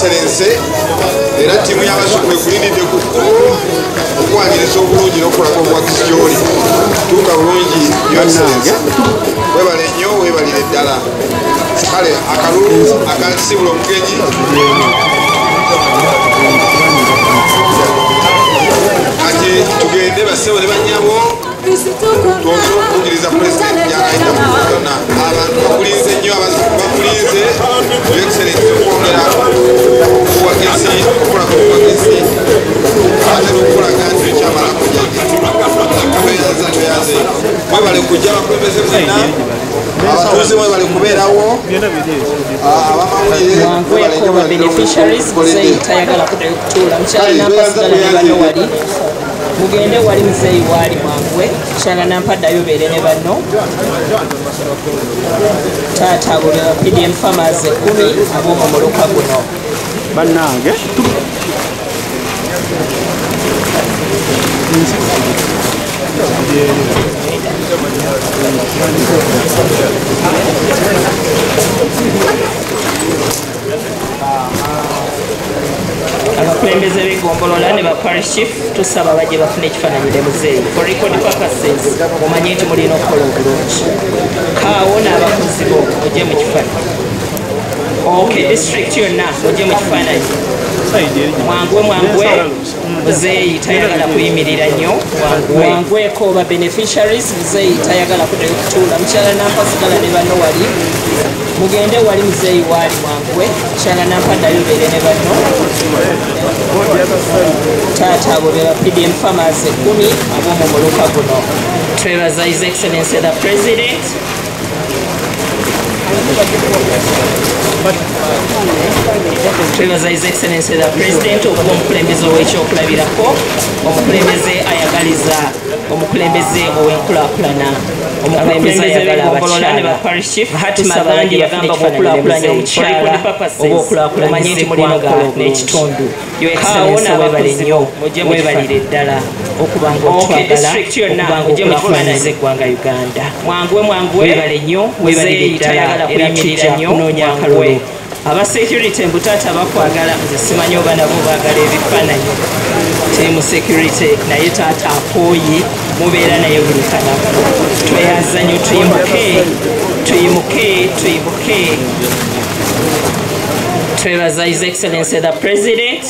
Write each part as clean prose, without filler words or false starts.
Excellency, era ttiimu y'abazuku ekulindidde ku kkubo okwaniriza obulungi n'okulaga obuwagizi gy'oli. Tuuka bulungi, Your Excellency. Weebale nnyo, weebalire ddala. Kale akalulu akasibula omugenyi. Kati tugende bassebo ne bannyabo twongere okukugiriza pulezidenti gy'anayita mu byonna. Abantu bakulinze nnyo, abazuku bakulinze, Your Excellency, okwongera obuwagizi, okulaga obuwagizi ate n'okulaga nti ekyamalako jjajja. Tweyanza, tweyanze. Mwebale kujja abakulembeze mwenna, abatuuze mwebale kubeerawo, abamawulire mwebale nnyo, Mwanguweko ba beneficiaries. Muzeeyi tayagala kuddayo kutuula. Mukyala Nampa, sigala ne banno wali, mugende wali muzeeyi waali, mwanguwe. Mukyala Nampa, ddayo beere ne banno. Taata, abo be ba PDM farmers 10 ab'omu muluka guno. Bannange. Abakulembeze b'eggombolola ne ba parish chief, tusaba bajje bafune ekifaananyi ne muzeeyi for record purposes, mumanye nti mulina okukola obulungi. Kaawo n'abakozi bo mujje mu kifaananyi. Okay, district yonna mujje mu kifaananyi. Mwanguwe, mwanguwe, muzeeyi tayagala kuyimirira nnyo. Mwanguweko ba beneficiaries. Muzeeyi tayagala kuddayo kutuula. Mukyala Nampa, sigala ne banno wali, mugende wali muzeeyi waali, mwanguwe. Mukyala Nampa, ddayo beere ne banno. Taata, abo be ba PDM farmers 10 ab'omu muluka guno. Twebaza His Excellency the President. Twebaza His Excellency the President okuba omukulembeze ow'ekyokulabirako, omukulembeze ayagaliza, omukulembeze ow'enkulaakulana, omukulembeze ayagala abakyala. Mahatma Gandhi yagamba bw'okulaakulanya omukyala oba okulaakulanyiza eggwanga n'ekitundu. Kaawo n'abakozi nnyo, weebalire ddala okuba nga otwagala, okuba nga okulaakulanyiza eggwanga Uganda. Mwanguwe, mwanguwe, weebale nnyo, weebalire ddala, era tujja kunoonya akalulu. Aba security, mbu taata bakwagala. Nze simanyi oba nabo baagala ebifaananyi. Team security, naye taata akooye, mubeera naye buli kanaku. Tweyanza nnyo. Tuyimuke, tuyimuke, tuyimuke. Twebaza His Excellency the President.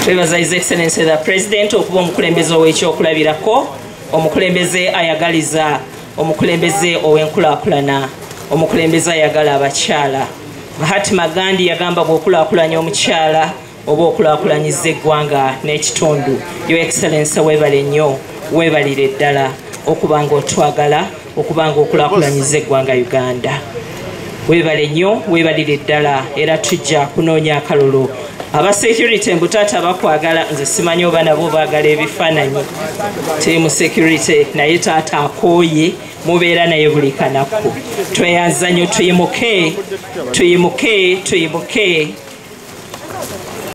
Twebaza His Excellency the President okuba omukulembeze ow'ekyokulabirako, omukulembeze ayagaliza, omukulembeze ow'enkulaakulana, omukulembeze ayagala abakyala. Mahatma Gandhi yagamba bw'okulaakulanya omukyala oba okulaakulanyiza eggwanga n'ekitundu. Your Excellency, weebale nnyo, weebalire ddala okuba nga otwagala, okuba nga okulaakulanyiza eggwanga Uganda. Weebale nnyo, weebalire ddala, era tujja kunoonya akalulu. Aba security, mbu taata bakwagala. Nze simanyi oba nabo baagala ebifaananyi. Team security, naye taata akooye, mubeera naye buli kanaku. Tweyanza nnyo. Tuyimuke, tuyimuke, tuyimuke.